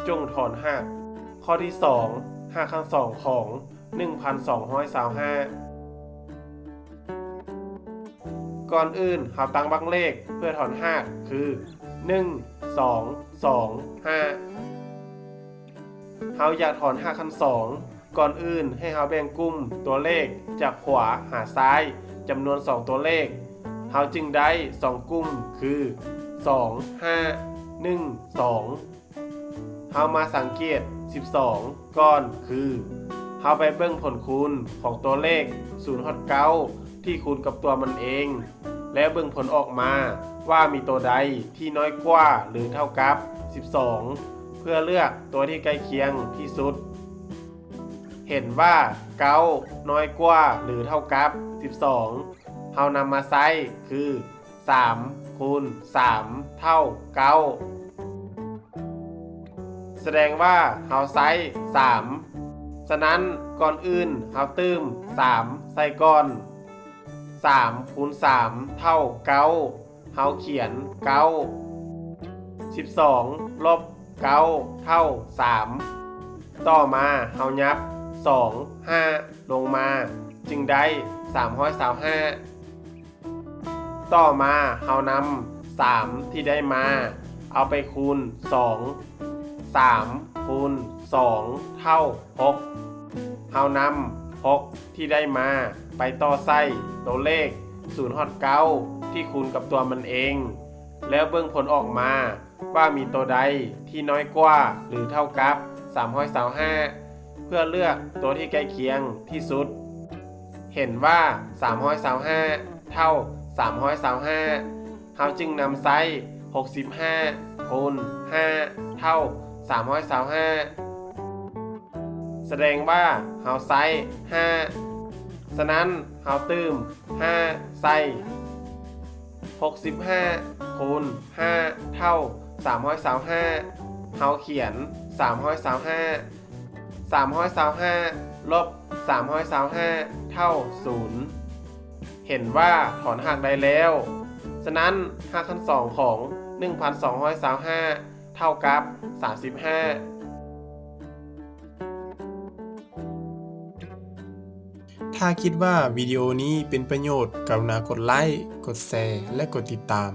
ຈົ່ງຖອນຮາກ. ຂໍ້ທີສອງ ຮາກຂັ້ນສອງຂອງໜຶ່ງພັນສອງຮ້ອຍຊາວຫ້າ. ກ່ອນອື່ນເຮົາຕັ້ງບັກເລກເພື່ອຖອນຮາກຄື ໜຶ່ງ ສອງ ສອງ ຫ້າ. ເຮົາຢາກຖອນຮາກຂັ້ນສອງ ກ່ອນອື່ນໃຫ້ເຮົາແບ່ງກຸ່ມຕົວເລກຈາກຂວາຫາຊ້າຍຈຳນວນສອງຕົວເລກ ເຮົາຈຶ່ງໄດ້ສອງກຸ່ມຄື ສອງ ຫ້າ ໜຶ່ງ ສອງ. ເຮົາມາສັງເກດສິບສອງກ່ອນ ຄື ເຮົາໄປເບິ່ງຜົນຄູນຂອງຕົວເລກສູນຮອດເກົ້າທີ່ຄູນກັບຕົວມັນເອງ ແລ້ວເບິ່ງຜົນອອກມາວ່າມີຕົວໃດທີ່ນ້ອຍກວ່າ ຫຼື ເທົ່າກັບສິບສອງ ເພື່ອເລືອກຕົວທີ່ໃກ້ຄຽງທີ່ສຸດ. ເຫັນວ່າເກົ້ານ້ອຍກວ່າ ຫຼື ເທົ່າກັບສິບສອງ ເຮົານຳມາໃຊ້ຄື ສາມ ຄູນ ສາມ ເທົ່າ ເກົ້າ. ສະແດງວ່າເຮົາໃຊ້ສາມ. ສະນັ້ນ ກ່ອນອື່ນເຮົາຕື່ມສາມໃສ່ກ່ອນ. ສາມ ຄູນ ສາມ ເທົ່າ ເກົ້າ. ເຮົາຂຽນ ເກົ້າ. ສິບສອງ ລົບ ເກົ້າ ເທົ່າ ສາມ. ຕໍ່ມາເຮົາຫຍັບ ສອງ ຫ້າ ລົງມາ ຈຶ່ງໄດ້ ສາມຮ້ອຍຊາວຫ້າ. ຕໍ່ມາເຮົານຳ ສາມ ທີ່ໄດ້ມາ ເອົາໄປຄູນ ສອງ. ສາມ ຄູນ ສອງ ເທົ່າ ຫົກ. ເຮົານຳ ຫົກ ທີ່ໄດ້ມາ ໄປຕໍ່ໃສ່ຕົວເລກສູນຮອດເກົ້າທີ່ຄູນກັບຕົວມັນເອງ ແລ້ວເບິ່ງຜົນອອກມາວ່າມີຕົວໃດທີ່ນ້ອຍກວ່າ ຫຼື ເທົ່າກັບສາມຮ້ອຍຊາວຫ້າ ເພື່ອເລືອກຕົວທີ່ໃກ້ຄຽງທີ່ສຸດ. ເຫັນວ່າສາມຮ້ອຍຊາວຫ້າ ເທົ່າ ສາມຮ້ອຍຊາວຫ້າ ເຮົາຈຶ່ງນຳໃຊ້ ຫົກສິບຫ້າ ຄູນ ຫ້າ ເທົ່າ ສາມຮ້ອຍຊາວຫ້າ. ສະແດງວ່າເຮົາໃຊ້ ຫ້າ. ສະນັ້ນເຮົາຕື່ມ ຫ້າ ໃສ່. ຫົກສິບຫ້າ ຄູນ ຫ້າ ເທົ່າ ສາມຮ້ອຍຊາວຫ້າ. ເຮົາຂຽນ ສາມຮ້ອຍຊາວຫ້າ. ສາມຮ້ອຍຊາວຫ້າ ລົບ ສາມຮ້ອຍຊາວຫ້າ ເທົ່າ ສູນ. ເຫັນວ່າຖອນຮາກໄດ້ແລ້ວ. ສະນັ້ນ ຮາກຂັ້ນສອງຂອງໜຶ່ງພັນສອງຮ້ອຍຊາວຫ້າ ເທົ່າກັບ ສາມສິບຫ້າ. ຖ້າຄິດວ່າວິດີໂອນີ້ເປັນປະໂຫຍດ, ກະລຸນາກົດໄລ້, ກົດແຊ ແລະ ກົດຕິດຕາມ.